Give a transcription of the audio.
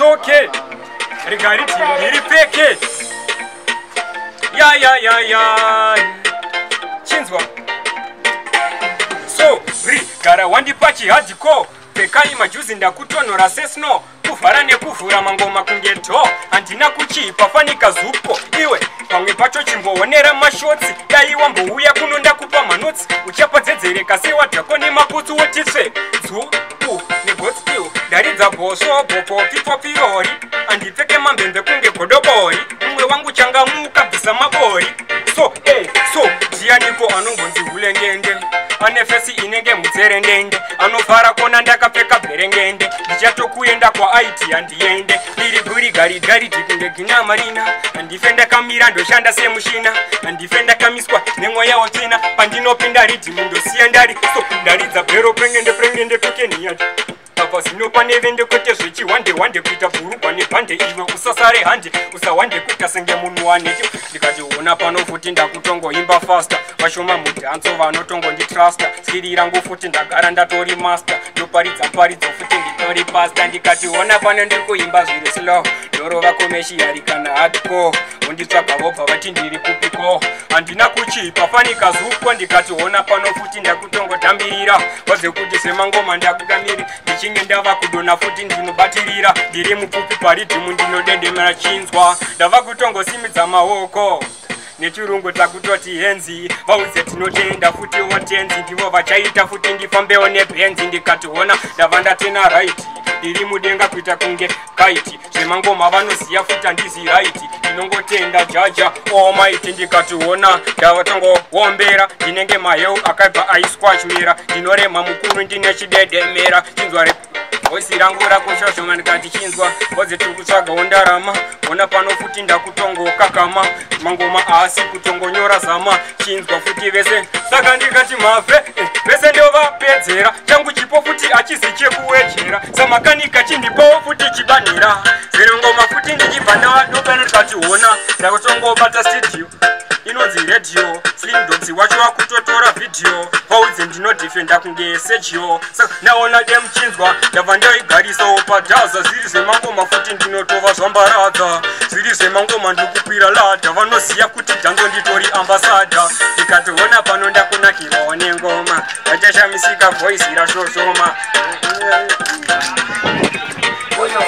Handitoke, rega riddim ndiripfeke. Ya ya ya ya, chinzwa. So ri gara wandipa chihadiko, pfekai majuzi, ndakutonhora sesnow, kuvhara nekuvhura mangoma kunge dho. Handina kuchipa fanika zupo iwe, pamwe pacho chimboonera mashots. Dai wambouya kuno ndakupa manotes, uchapadzedzereka sewadhako nemakutsu, wotitsve dzupu negotsi iwo. Ndaridza bhosvo bhopo pipopirori, handipfeke mambembe kunge godobori. Mumwe wangu changamuka, bvisa mabori. So so ndianiko anongonzi hulengende, ane face inenge mutserendende, anofara kona ndakapfeka bherengende? Ndichatokuenda kwaaiti handiende, ndiri guri gari gari kunge gina marina. Handife ndakamira, ndoshanda semushina, handife ndakamiswa nemweya watsvina. Pandinopinda riddim ndosiya ndari so ndaridza bhero prengende prengende tokeniya apa zino pane vende, kwete zvechihwande hwande, kuita bhurugwa nebhande. Iwe usasare hande, usahwande kuita senge munhu anecho. Ndikati ona pano futi ndakutongoimba faster, vashoma mudhanso vanotongonditrusta. Skill rangu futi ndagara ndatori master, ndoparidza paridzo futi nditori pastor. Ndikati ona pano ndiri kuimba zviri slow, ndorova commercial kana hardcore, vonditsvaga vobva vati ndiri kupiko. Handina kuchipa fanika zupwa. Ndikati ona pano futi ndakutongotambirira, waze kuti semangoma ndakukamiri. Ndichinge ndava kudona futi ndinobatirira, ndiri mupfupi pariddim ndinodedemera. Chinzwa, ndava kutongosimidza maoko, nechirungu takutoti henzi. Vaudze tinotenda futi watenzi, ndivo vachaita futi ndifambewo nebhenzi. Ndikati ona ndava ndatena right, ndiri mudenga kuita kunge kite. Zvemangoma vanoziya futi handizi right, ndinongotenda Jah Jah Almighty. Ndikati ona ndavatongowombera, ndinenge maheu akabva aiswa chimera, ndinorema mukuru, ndine chidedemera. Chinzwa, voice rangu rakushoshoma. Ndikati chinzwa, vodze tiri kutsvagawo ndarama. Ona pano futi ndakutongokakama, mangoma aasi kutongonyora zama. Chinzwa futi vese, saka ndikati mavhe vese ndovapedzera. Changu chipo futi achizi chekuwedzera, samakanika chindipowo futi chibanhira zvirongoma futi ndichibva ndavadopano. Ndikati ona ndakutongobata studio inonzi radio Slim Dogs, wacho wakutotora vhidhiyo, vaudze ndinodefenda kunge Sergio. Saka naona demuchinzwa, ndabva ndaigarisawo padhaza. Zviri zvemangoma futi ndinotova zvambaradza, zviri zvemangoma ndikukwira ladder, vanoziva kuti dhanzo nditori ambassador. Ndikati ona pano ndakunakirwawo nengoma, vachashamisika voice rashoshoma.